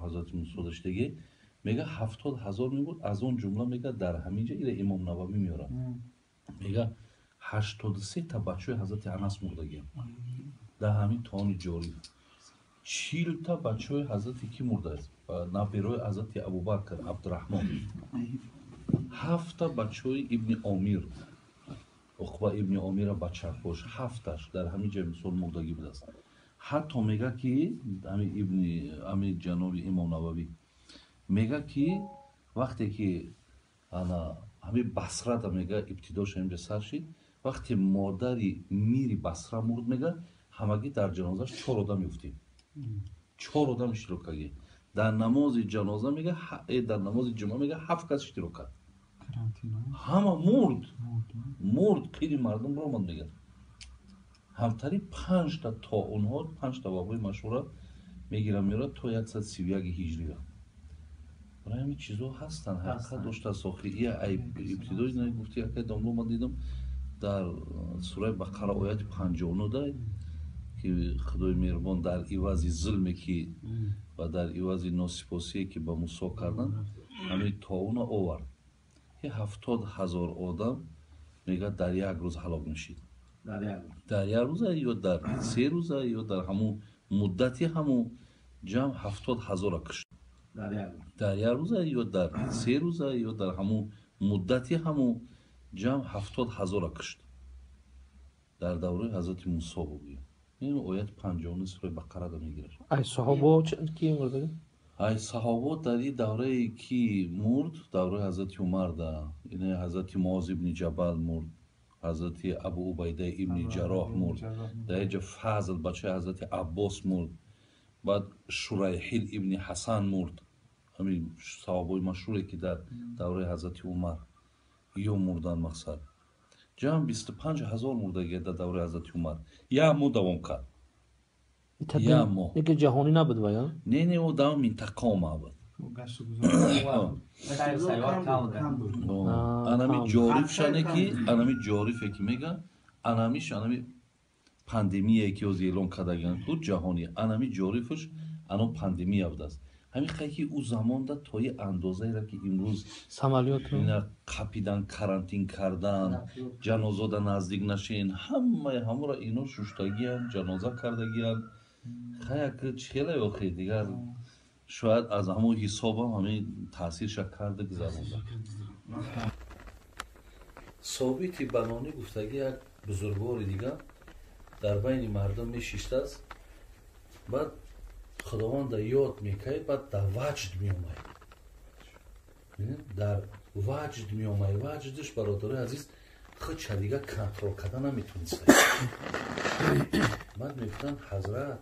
Ҳазрати Мусо доштагӣ мега 70,000 мебуд, аз он ҷумла мега дар ҳамин ҷа ира Имом Нававӣ меорад, мега 83 та бачаҳои ҳазрати Анас мурдагиам дар ҳамин тони ҷориф, 40 та бачаҳои ҳазрати ки мурдааст, набераҳои ҳазрати Абубакр Абдураҳмон, 7 та бачаҳои ибни Омир, Уқба ибни Омира бачакош 7таш дар ҳамин ҷа мисол мурдагӣ будааст. Ҳатто мега ки ҳами ҷаноби Имом Нававӣ мега ки вақте ки ҳами Басрада мега ибтидош ҳаминҷа сар шид, вақте модари мири Басра мурд, мега ҳамагӣ дар ҷанозаш 4 одам ёфтем, 4 одам иштирок кардем. Дар намози ҷаноза мега, дар намози ҷумъа мега 7 кас иштирок кард. Ҳама мурд, қири мардум ромад мега. Ҳамтари 5 та тоунҳо, 5 та вабои машҳура мегирам меорад то 131 ҳиҷрия. Барои ҳамин чизҳо ҳастанд, ҳақиқат доштааст. Охир ибтидои гуфти якай домло ман дидам дар сураи Бақара ояти 59 ки Худои меҳрубон дар ивази зулме ки ва дар ивази носипосие ки ба Мусо карданд, ҳамин тоуна овард ки 70,000 одам мега дар як рӯз ҳалок мешид. Дар як рӯза ё дар 3 рӯза ё дар ҳамун муддати ҳамун ҷамъ 70,000-ро кушт. Дар як рӯза ё дар 3 рӯза ё дар ҳамун муддати ҳамун ҷамъ 70,000-ро кушт. Дар давраи ҳазрати Мусо бугӯем. Ин оят 59 сураи Бақарада мегирад. Ай саҳобо ки мурда? Ай саҳобо дар ин даврае ки мурд, давраи ҳазрати Умарда, ин ҳазрати Муоз ибни Ҷабал мурд, ҳазрати Абу Убайда ибни Ҷарроҳ мурд, дар инҷа Фазл бачаи ҳазрати Аббос мурд, баъд Шурайҳил ибни Ҳасан мурд. Ҳамин саҳобои машҳуре ки дар давраи ҳазрати Умар ё мурдан мақсад. Ҷамъ 25,000 мурдагия дар давраи ҳазрати Умар. Як моҳ давом кард. Як моҳ. Лекин ҷаҳонӣ набуд вая? Не, не, ӯ давом минтақа омад буд. Анами ҷорифшане ки, анами ҷорифе ки мега, анамиш анами пандемияе ки ҳозир эълон кардагианд ку ҷаҳонӣ, анами ҷорифш ано пандемия будааст. Ҳамин хай ки ӯ замонда то и андозаеро ки имрӯз ина қапидан, карантин кардан, ҷанозода наздик нашин, ҳамаи ҳаморо ино шуштагианд, ҷаноза кардагианд. Хаяк чихеле охи дигар шояд аз ҳамон ҳисобам ҳамин таъсирша карда гузаронда. Собити Банонӣ гуфтагӣ як бузургвори дигар дар байни мардум мешиштааст, баъд Худованда ёд мекард, баъд дар ваҷд меомад. Дар ваҷд меомад. Ваҷдш, бародарои азиз, худша дигар контрол карда наметонист. Баъд мегуфтанд, ҳазрат,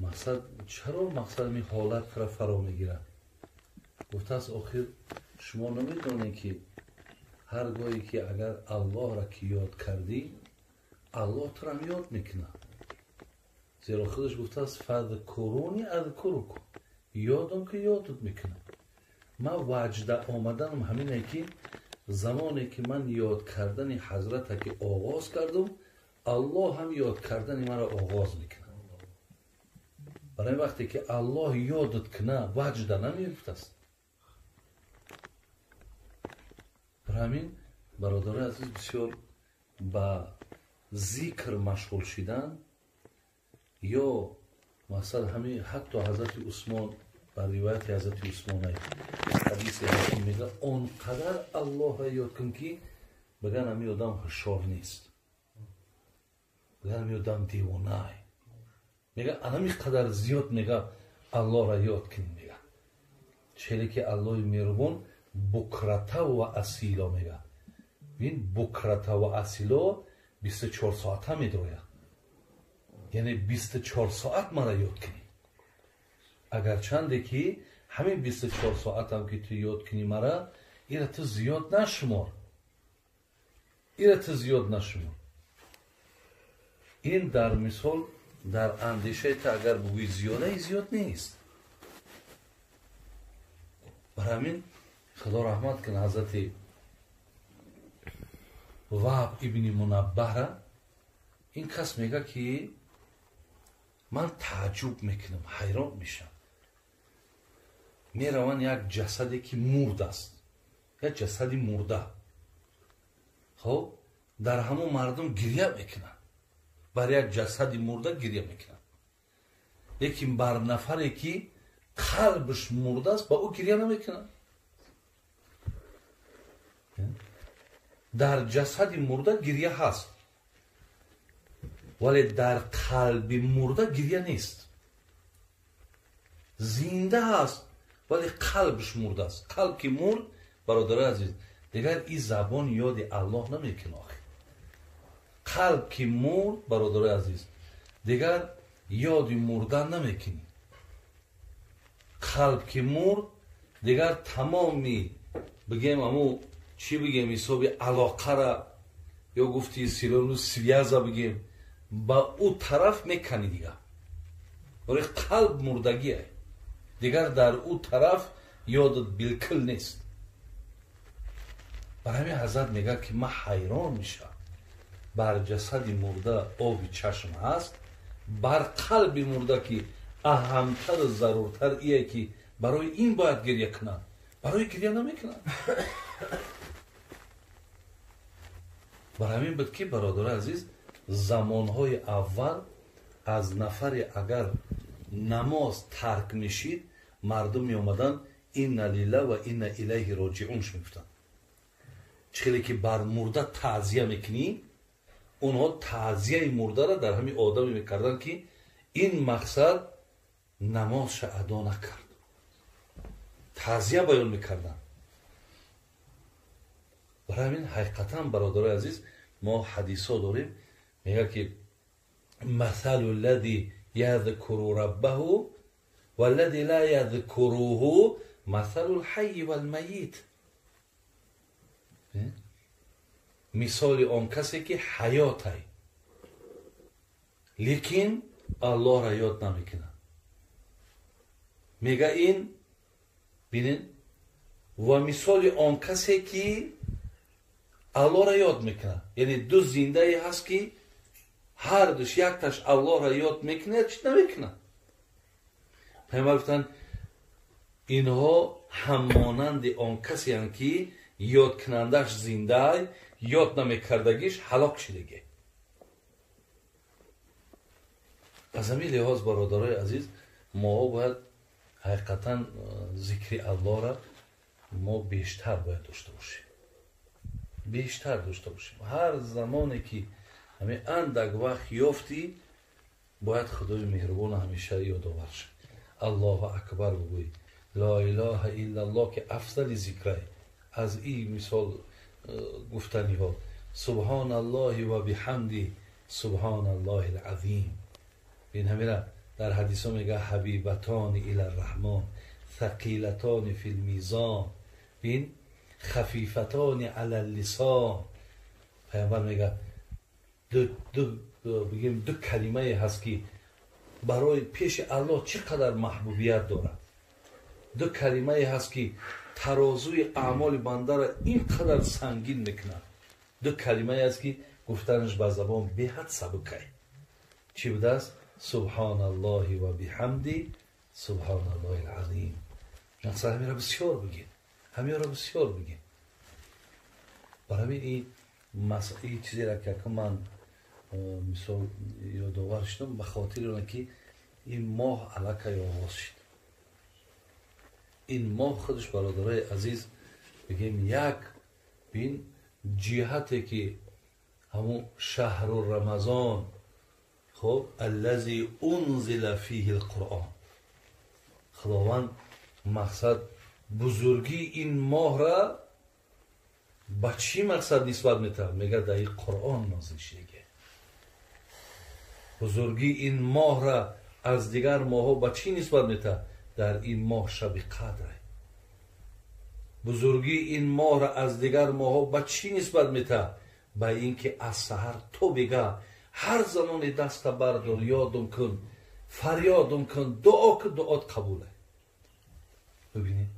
мақсад чаро мақсад ин ҳолатро фаро мегирад? Гуфтааст, охир шумо намедонед ки ҳар гоҳе ки агар Аллоҳро ки ёд кардӣ, Аллоҳ туро ёд мекунад. Зеро худаш гуфтааст, фадкуруни адкурукум, ёдам ки ёдат мекунам. Ман ваҷда омаданам ҳамине ки замоне ки ман ёд кардани ҳазрата ки оғоз кардам, Аллоҳ ҳам ёд кардани маро оғоз мекунад. Барои вақте ки Аллоҳ ёдат куна, ваҷда намегуфтааст. Барои ҳамин бародарои азиз, бисёр ба зикр машғул шидан ё мақсад ҳамин ҳатто ҳазрати Усмон бар ривояти ҳазрати Усмонай ҳадисе ҳаст мега, он қадар Аллоҳро ёд кун ки биган ҳамин одам ҳушёр нест, биган ҳамин одам девонай. Мега анами қадар зиёд мега Аллоҳро ёд кун мега. Челе ки Аллоҳи меҳрубон букрата ва асило мега. Бин букрата ва асило 24 соата медояд. Яъне 24 соат мара ёд кунӣ. Агарчанде ки ҳамин 24 соатам ки ту ёд кунӣ мара, ира ту зиёд нашумор. Ира ту зиёд нашумор. Ин дар мисол дар андешаи ту агар бугӯӣ зиёдаи зиёд нест. Барои ҳамин Худо раҳмат кунад ҳазрати Ваҳб ибни Мунаббаҳра Ин кас мега ки ман тааҷҷуб мекунам, ҳайрон мешам. Мераванд як ҷасаде ки мурд аст, як ҷасади мурда. Хоб, дар ҳамон мардум гиря мекунанд, бар як ҷасади мурда гиря мекунанд, лекин бар нафаре ки қалбш мурда аст, ба ӯ гиря намекунанд. Дар ҷасади мурда гиря ҳаст, вале дар қалби мурда гиря нест. Зинда ҳаст, вале қалбш мурда аст. Қалб ки мурд, бародарои азиз, дигар ин забон ёди Аллоҳ намекунад. Охир қалб ки мурд, бародарои азиз, дигар ёди мурдан намекунӣ. Қалб ки мурд, дигар тамоми бигем аму чӣ бигем ҳисоби алоқара ё гуфти силону связа бигем ба ӯ тараф меканӣ дигар. Барои қалб мурдагие, дигар дар ӯ тараф ёдат билкул нест. Бар ҳамин ҳазрат мегӯяд ки ман ҳайрон мешавам, бар ҷасади мурда оби чашм ҳаст, бар қалби мурда ки аҳамтару заруртар ие ки барои ин бояд гиря кунанд, барои гиря намекунанд. Бар ҳамин буд ки бародари азиз, замонҳои аввал аз нафаре агар намоз тарк мешид, мардум меомаданд инна лилла ва инна илайҳи роҷиун мегуфтанд. Чӣ хеле ки бар мурда таъзия мекунӣ, онҳо таъзияи мурдаро дар ҳамин одаме мекарданд ки ин мақсад намозша адо накард, таъзия баён мекарданд. Барои ҳамин ҳақиқатан бародарои азиз, мо ҳадисҳо дорем, мегӯяд ки масалу ллади ядкуру раббаҳу валлади ла ядкуруҳу масалу лҳайи валмайит. Мисоли он касе ки ҳаётай, лекин Аллоҳро ёд намекунад. Мега ин бинед, ва мисоли он касе ки Аллоҳро ёд мекунад. Яъне ду зиндае ҳаст ки ҳар душ якташ Аллоҳро ёд мекунад, чӣ намекунад. Пайғамбар гуфтанд инҳо ҳаммонанди он касеанд ки ёдкунандаш зиндаай, ёд намекардагиш ҳалок шидаге. Аз ҳамин лиҳоз бародарои азиз, мо бояд ҳақиқатан зикри Аллоҳро мо бештар бояд дошта бошем, бештар дошта бошем. Ҳар замоне ки ҳамин андак вақт ёфтӣ, бояд Худои меҳрубона ҳамеша ёдовар шавӣ. Аллоҳу акбар бигӯӣ, ло илоҳа иллаллоҳ ки афзали зикрай. Аз ин мисол гуфтаниҳо субҳоналлоҳи ва биҳамди субҳоналлоҳи алазим. Бин ҳамира дар ҳадисҳо мегӯяд ҳабибатони ила рраҳмон ثقیلتان فی المیزان، بین خفیفتان علی اللسان. پیامبر میگه دو کلمه هست که برای پیش الله چقدر محبوبیت دارد. دو کلمه هست که ترازوی اعمال بنده را اینقدر سنگین میکند. دو کلمه هست که گفتنش به زبان بیحد سبکه. چی بوده است؟ سبحان الله و بحمدی سبحان الله العظیم. مقصد همین را بسیار بگین، همین را بسیار بگین. برای این مسئله چیزی را که من مثال یادآور شدم به خاطر اون که این ماه علاقه آغاز شد. این ماه خودش برادرای عزیز بگیم یک بین جهته که همون شهر رمضان، خب الذی انزل فیه القرآن، خداوند مقصد بزرگی این ماه را با چی مقصد نسبت میده؟ میگه در این قرآن نازل شده. بزرگی این ماه را از دیگر ماه ها با چی نسبت میده؟ در این ماه شب قدر. بزرگی این ماه را از دیگر ماه ها با چی نسبت میده؟ با اینکه از سحر تو بگه هر زمان دست بردار، یادم کن، فریادم کن، دعا کن، دعات قبوله. ببینید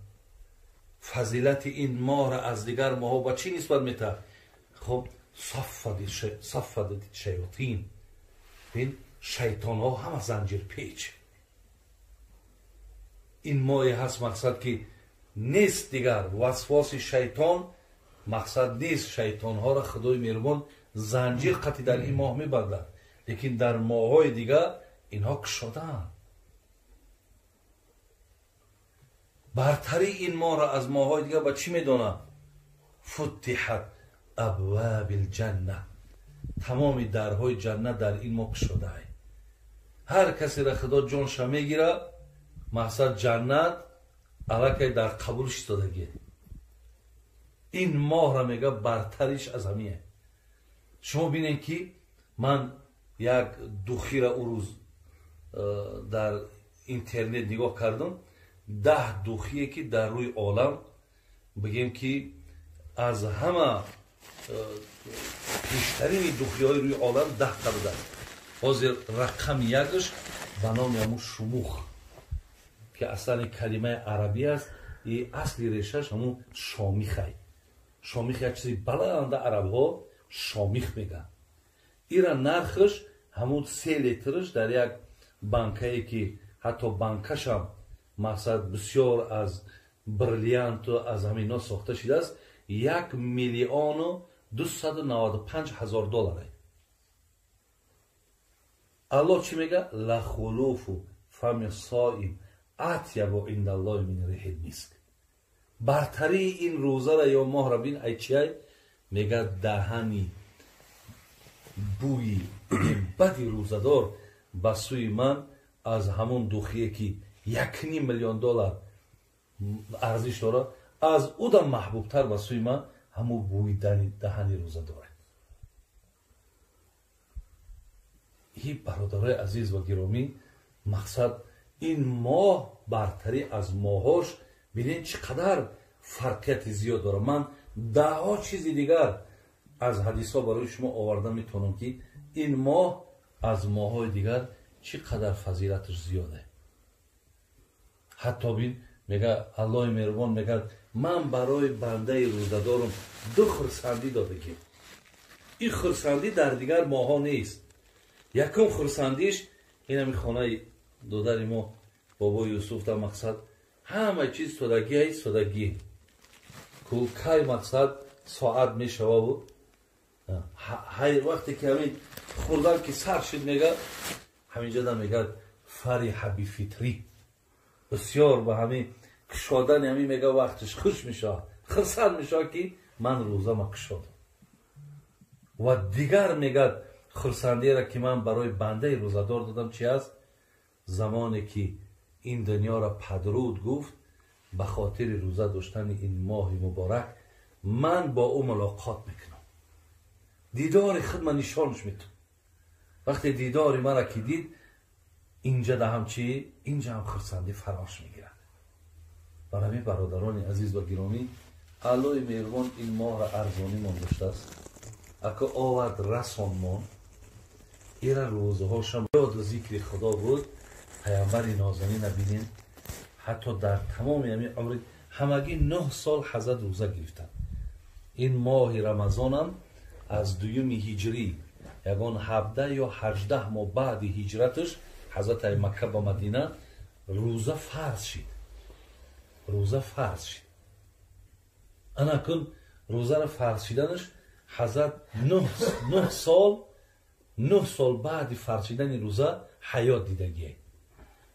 فضیلت این ماه را از دیگر ماه ها با چی نسبت میده؟ خب صفد شیاطین، Бин шайтонҳо ҳама занҷирпеч. Ин моҳе ҳаст мақсад ки нест дигар васвоси шайтон, мақсад нест. Шайтонҳоро Худои меҳрубон занҷир қатӣ дар ин моҳ мебандад, лекин дар моҳҳои дигар инҳо кушодаанд. Бартарии ин моҳро аз моҳҳои дигар ба чӣ медонад? Футиҳат абвабил ҷанна, тамоми дарҳои ҷаннат дар ин моҳ кушодаанд. Ҳар касеро Худо ҷонша мегирад, мақсад ҷаннат аллакай дар қабулш истодагӣ. Ин моҳро мега бартариш аз ҳамие. Шумо бинед ки ман як духира ӯ рӯз дар интернет нигоҳ кардам, 10 духие ки дар рӯи олам бигем ки аз ҳама пештарини духиҳои рӯи олам 10 та буданд. Ҳозир рақами якш ба номи ҳамун шумух, ки аслан калимаи арабӣ аст, и асли решаш ҳамун шомихай. Шомих як чизи баланда, арабҳо шомих мегӯянд. Ира нархш ҳамун 3 литрш дар як банкае ки ҳатто банкашам мақсад бисёр аз бриллианту аз ҳамино сохта шудааст, 1 295 000 доллар. Аллоҳ чӣ мега? Лахулуфу фами соим атябу индаллоҳи мин рихил миск. Бартарии ин рӯзара ё моҳра бин ай чиай? Мега даҳани бӯи бади рӯзадор ба сӯи ман аз ҳамон духие ки 1,5 миллион доллар арзиш дорад, аз ӯ маҳбубтар ба сӯи ман ҳамун бӯи даҳани рӯзадор. И бародарои азиз ва гиромӣ, мақсад ин моҳ бартарӣ аз моҳош бинед чӣ қадар фарқияти зиёд дорад. Ман даҳҳо чизи дигар аз ҳадисҳо барои шумо оварда метавонам ки ин моҳ аз моҳҳои дигар чӣ қадар фазилаташ зиёде. Ҳатто бин мега Аллоҳи меҳрубон мегӯяд ман барои бандаи рӯзадорам 2 хурсандӣ додагим. Ин хурсандӣ дар дигар моҳҳо нест. Якум хурсандиш ин ҳами хонаи додари мо бобои Юсуф дар мақсад ҳама чиз содагиай содагӣ. Кай мақсад соат мешававу вақте ки ҳамин хурдан ки сар шид мега ҳаминҷода мегӯяд фариҳа бифитрӣ. Бисёр ба ҳамин кушодани ҳамин мега вақтиш хуш мешавад, хурсанд мешавад ки ман рӯзама кушодам. Ва дигар мегӯяд хурсандиеро ки ман барои бандаи рӯзадор додам чи аст? Замоне ки ин дунёро падруд гуфт, ба хотири рӯза доштани ин моҳи муборак ман бо ӯ мулоқот мекунам, дидори худ ман нишонаш метавам. Вақте дидори мара ки дид, инҷа даҳам чи? Инҷа ҳам хурсандӣ фарош мегирад. Барои бародарони азиз ва гиромӣ, Аллоҳи меҳрубон ин моҳро арзонимон доштааст. Ако овард расонмон, ира рӯзаҳошам ёду зикри Худо буд. Паямбари нозанина бинем, ҳатто дар тамоми ҳамин умри ҳамагӣ 9 сол ҳазрат рӯза гирифтанд. Ин моҳи Рамазонам аз дуюми ҳиҷрӣ, ягон 17 ё 18 моҳ баъди ҳиҷраташ ҳазрат ай Макка ба Мадина рӯза фарз шид. Рӯза фарз шид. Ана кун рӯзаро фарз шиданаш ҳазрат 9 сол, 9 сол баъди фарз шидани рӯза ҳаёт дидагие.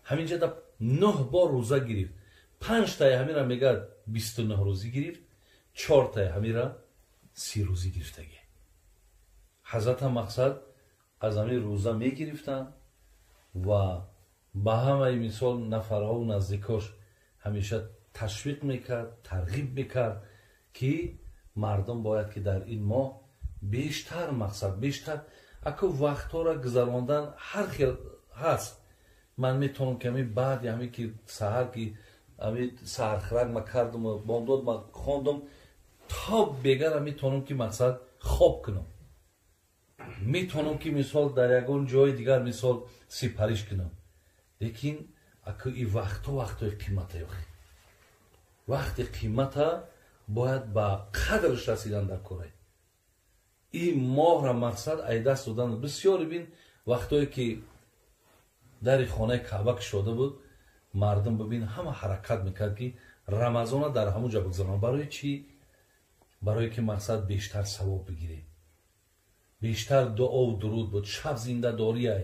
Ҳаминҷа да 9 бор рӯза гирифт. 5 таи ҳамира мегӯяд 29 рӯзӣ гирифт, 4 таи ҳамира 30 рӯзӣ гирифтагӣ. Ҳазрата мақсад аз ҳамин рӯза мегирифтанд ва ба ҳамаи мисол нафарҳову наздикош ҳамеша ташвиқ мекард, тарғиб мекард ки мардум бояд ки дар ин моҳ бештар мақсад бештар ако вақтҳоро гузарондан ҳар хел ҳаст. Ман метавонам ки ҳамин баъди ҳамин ки саҳар ки ҳамин саҳархӯрак ма кардум, бомдод ма хондум, то бегара метавонам ки мақсад хоб кунам. Метавонам ки мисол дар ягон ҷои дигар мисол сипариш кунам. Лекин ако и вақтҳо вақтҳои қимата ёхи. Вақти қимата бояд ба қадрш расидан дар корай. Ин моҳра мақсад ай даст додан бисёре бин Вақтое ки дари хонаи Каъба кушода буд, мардум бибин ҳама ҳаракат мекард ки Рамазона дар ҳамун ҷо бигзаронанд. Барои чӣ? Барое ки мақсад бештар савоб бигирем, бештар дуову дуруд буд, шаб зиндадориай.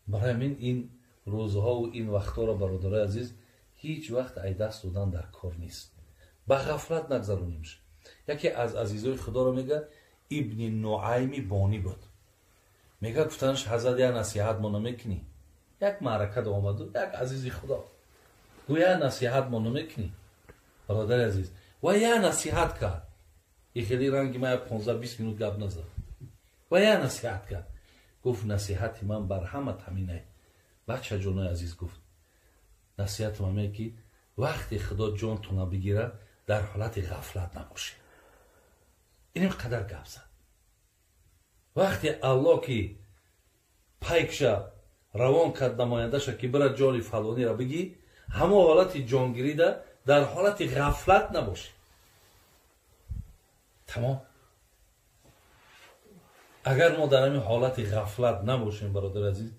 Барои ҳамин ин рӯзҳову ин вақтҳоро, бародарои азиз, ҳеҷ вақт ай даст додан дар кор нест. Ба ғафлат нагзаронимш. Яке аз азизои худоро мега Ибни Нуайми Бонӣ буд. Мега гуфтанаш ҳазрат як насиҳат мо намекунӣ? Як маърака омаду як азизи худо гӯя насиҳат мо намекунӣ, бародари азиз. Ва як насиҳат кард. И хеле ранги ма 15-20 минут гап назад. Ва як насиҳат кард. Гуфт насиҳати ман бар ҳама таминай. Бача ҷонои азиз, гуфт насиҳати ман ме ки вақте худо ҷонтона бигирад дар ҳолати ғафлат набошед. Иним қадар гап зад. Вақте Аллоҳ ки пайкша равон кард намояндаша ки бира ҷони фалонира бигӣ, ҳамон ҳолати ҷонгирида дар ҳолати ғафлат набошед. Тамом. Агар мо дар ҳамин ҳолати ғафлат набошем, бародари азиз,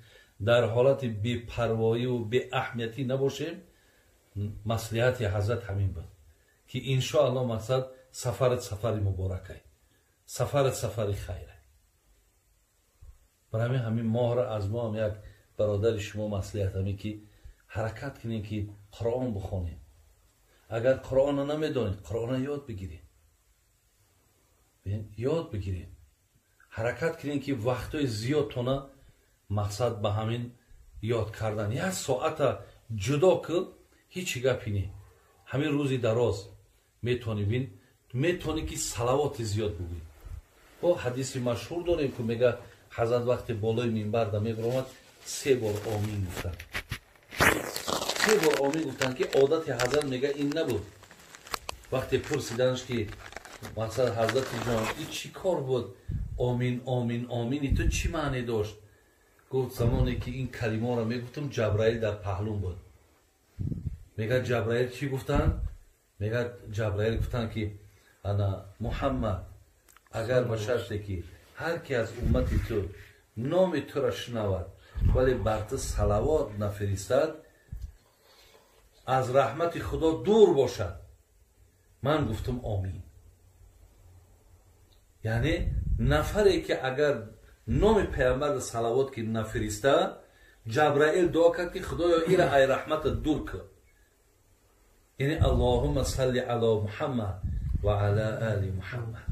дар ҳолати бепарвоиву беаҳамиятӣ набошем, маслиҳати ҳазрат ҳамин буд ки иншоаллоҳ мақсад сафарат сафари муборакай, сафарат сафари хайрай. Барои ҳамин моҳро аз мо ҳам як бародари шумо маслиҳат ҳамин ки ҳаракат кунем ки Қуръон бихонем. Агар Қуръонро намедонед, Қуръонро ёд бигиред. Ёд бигиред. Ҳаракат кунем ки вақтҳои зиёдтона мақсад ба ҳамин ёд кардан. Як соата ҷудо кун, ҳеҷ гапи не. Ҳамин рӯзи дароз метавонӣ бин, метавонӣ ки салавоти зиёд бигӯӣ. Бо ҳадиси машҳур дорем ки мега ҳазрат вақте болои минбарда мебаромад, се бор омин гуфтанд. Се бор омин гуфтанд ки одати ҳазрат мега ин набуд. Вақте пурсиданаш ки мақсад ҳазрати ҷон, ин чӣ кор буд? Омин, омин, омини ту чӣ маъне дошт? Гуфт замоне ки ин калимаро мегуфтам, Ҷабраил дар паҳлум буд. Мега Ҷабраил чӣ гуфтанд? Мега Ҷабраил гуфтанд ки ана Муҳаммад, агар ба шарте ки ҳар ки аз уммати ту номи туро шунавад, вале бар ту салавот нафиристад, аз раҳмати Худо дур бошад. Ман гуфтам омин. Яъне нафаре ки агар номи паямбар салавот ки нафириста, Ҷабраил дуо кард ки Худоё ира ай раҳмата дур кун. Яъне Аллоҳумма салли ало Муҳаммад ва ала али Муҳаммад.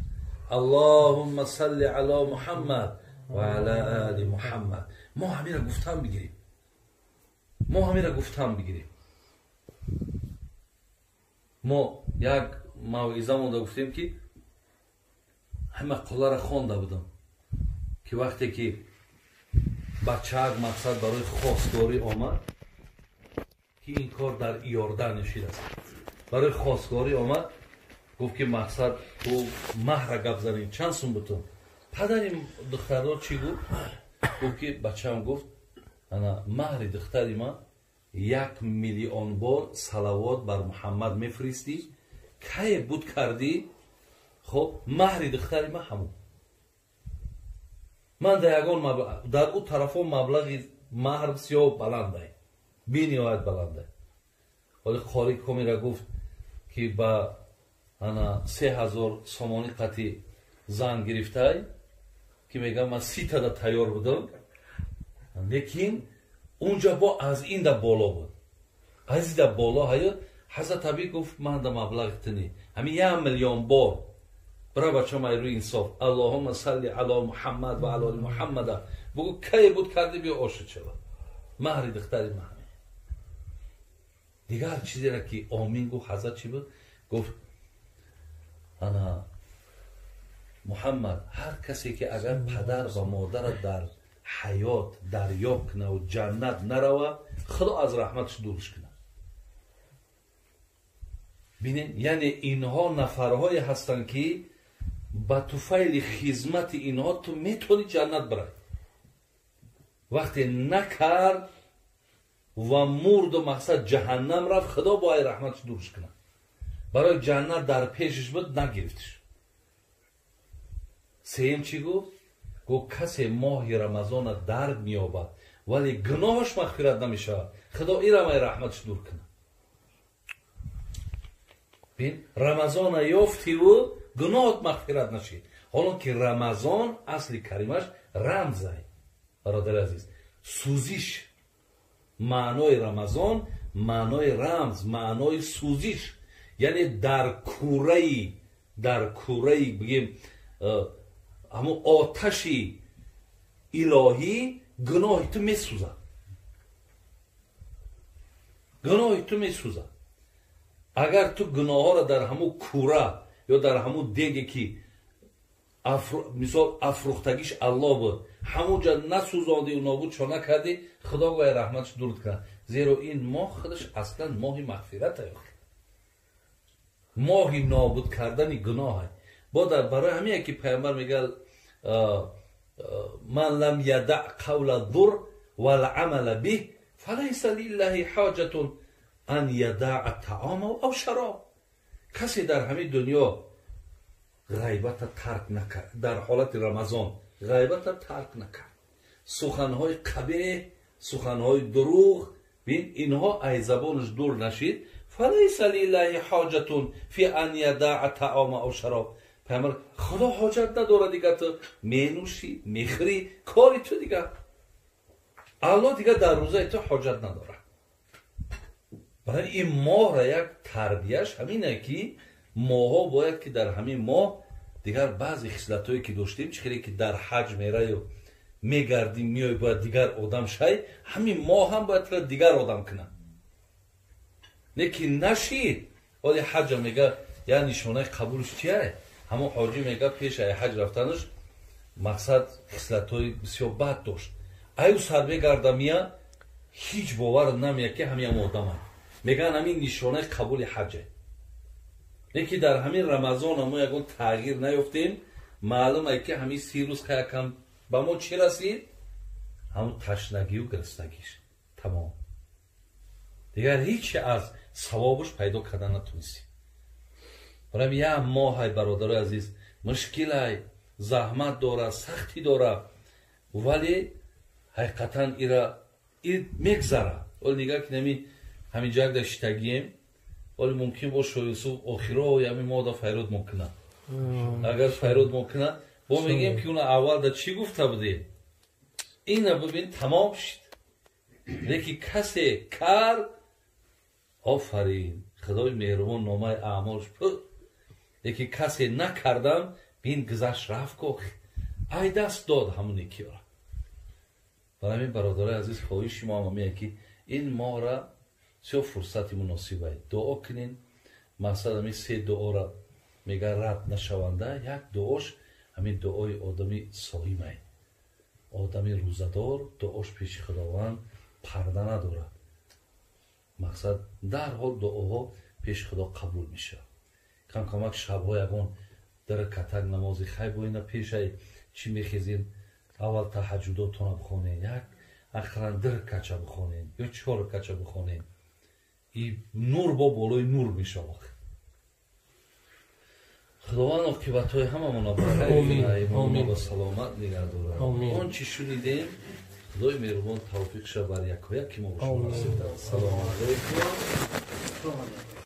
Аллоҳумма салли ало Муҳаммад ва ала али Муҳаммад. Мо ҳамира гуфтан бигирем. Мо ҳамира гуфтан бигирем. Мо як мавъиза монда гуфтем ки ҳама қулларо хонда будам ки вақте ки бачаак мақсад барои хостгорӣ омад, ки ин кор дар Иордан шидааст, барои хостгорӣ омад, гуфт ки мақсад ту маҳра гап занем, чанд сум бутун? Падари духтардор чӣ гуфт? Гуфт ки бачаам гуфт ана маҳри духтари ман 1 миллион бор салавот бар Муҳаммад мефиристӣ, кае буд кардӣ, хоб маҳри духтари ман ҳамун. Ман дар ягон дар ӯ тарафо маблағи маҳр бисёр баландай, бениҳоят баландай. Ҳоли қори комира гуфт ки ба ана 3000 сомонӣ қати зан гирифтай, ки мегам ман 30 тада тайёр будам, лекин унҷа бо аз инда боло буд, аз инда боло ҳаёт. Ҳазрат Аби гуфт ман да маблағи ту не, ҳамин 1 миллион бор бира бачам ай рӯи инсоф Аллоҳумма салли ало Муҳаммад ва ало али Муҳаммада бугӯ, кае буд кардӣ биё ошид шава, маҳри духтари ман. Дигар чизеро ки омин гуфт ҳазрат чӣ буд? Гуфт ана Муҳаммад, ҳар касе ки агар падар ва модарат дар ҳаёт дарёб кунаву ҷаннат нарава, Худо аз раҳматаш дурш кунад. Бинед, яъне инҳо нафарҳое ҳастанд ки ба туфайли хизмати инҳо ту метавонӣ ҷаннат бирай. Вақте накард ва мурду мақсад ҷаҳаннам рафт, Худо бо ай раҳматаш дурш кунад. Барои ҷаннат дар пешаш буд, нагирифтиш. Сеюм чӣ гуфт? Гуфт касе моҳи Рамазона дард меёбад, вале гуноҳаш мағфират намешавад, Худо ирамай раҳматаш дур кунад. Бин, Рамазона ёфтиву гуноҳат мағфират нашид. Ҳолон ки Рамазон асли калимаш рамзай. Бародари азиз, сӯзиш, маънои Рамазон маънои рамз, маънои сӯзиш, яъне дар кураи бигем ҳамон оташи илоҳӣ гуноҳи ту месӯзад, гуноҳи ту месӯзад. Агар ту гуноҳҳоро дар ҳамон кура ё дар ҳамон деге ки мисол афрӯхтагиш Аллоҳ буд, ҳамонҷа насӯзондию нобуд чо накардӣ, Худо гоя раҳматаш дур кунад. Зеро ин моҳ худаш аслан моҳи мағфират ай, моҳи нобуд кардани гуноҳ ай. Бо барои ҳамин ки пайғамбар мегӯяд ман лам ядаъ қавла зур вал амала биҳ фалайса лиллаҳи ҳоҷатун ан ядаъа таъома ав шароб. Касе дар ҳамин дунё ғайбата тарк накард, дар ҳолати Рамазон ғайбата тарк накард, суханҳои қабеҳ, суханҳои дурӯғ, бин инҳо ай забонаш дур нашид, фалайса лиллаҳи ҳоҷатун фи ан ядаъа таъома ав шароб. Пайғамбар Худо ҳоҷат надорад дигар ту менӯшӣ, мехӯрӣ, кори ту дигар. Аллоҳ дигар дар рӯзаи ту ҳоҷат надорад. Барои ин моҳра як тарбияш ҳамине ки моҳо бояд ки дар ҳамин моҳ дигар баъзе хислатҳое ки доштем, чӣ хеле ки дар ҳаҷ мераю мегардӣ, меои, бояд дигар одам шай, ҳамин моҳ ҳам бояд тура дигар одам кунад. Не ки нашид, оли ҳаҷа мега як нишонаи қабулш чия? Ҳамон ҳоҷӣ мега пеш ай ҳаҷ рафтанаш мақсад хислатҳои бисёр бад дошт. Аю сар мегарда мия, ҳеҷ бовар намеяд ки ҳамин одамай. Меган ҳамин нишонаи қабули ҳаҷе. Не ки дар ҳамин Рамазон мо ягон тағйир наёфтем, маълум ай ки ҳамин 30 рӯз якам ба мо чӣ расид? Ҳамон ташнагию гириснагиш. Тамом. Дигар ҳеҷ аз савобаш пайдо кардан натунистем. Барои як моҳ ай бародарои азиз, мушкилай, заҳмат дорад, сахтӣ дорад, вале ҳақиқатан ира мегзарад. Оли нигаҳ ки нами ҳамин ҷагда шитагием, оли мумкин бошад Юсуф охиро ҳамин моҳда файрод мекунад. Агар файрод мекунад, бо мегӯем ки уна аввалда чӣ гуфта будем? Ина бибин, тамом шид. Лекин касе кард, офарин, Худои меҳрубон номаи аъмолш пур. Лекин касе накардам, бин гузашт рафт, ко ай даст дод ҳамоне киёра. Барои ҳамин бародарои азиз, хоҳиши мо ҳам ҳамине ки ин моҳра бисёр фурсати муносибае. Дуо кунен, мақсад ҳамин се дуора мега рад нашаванда, як дуош ҳамин дуои одами соимае. Одами рӯзадор дуош пеши Худованд парда надорад. Мақсад дарҳол дуоҳо пеши Худо қабул мешавад. Кам камак шабҳо ягон дар катак намози хай боина пешай чӣ мехезем, аввал таҳаҷҷудотона бихонем, як ақаллан 2 ракача бихонем ё 4 ракача бихонем. И нур бо болои нур мешавад. Худованд оқибатҳои ҳамамонро ба хайр кунад, имонро ба саломат нигаҳ дорад. Он чӣ шунидем, Худои меҳрубон тавфиқ шавад бар якояк ки мо бо шумо насиб дорад. Салому алайкум.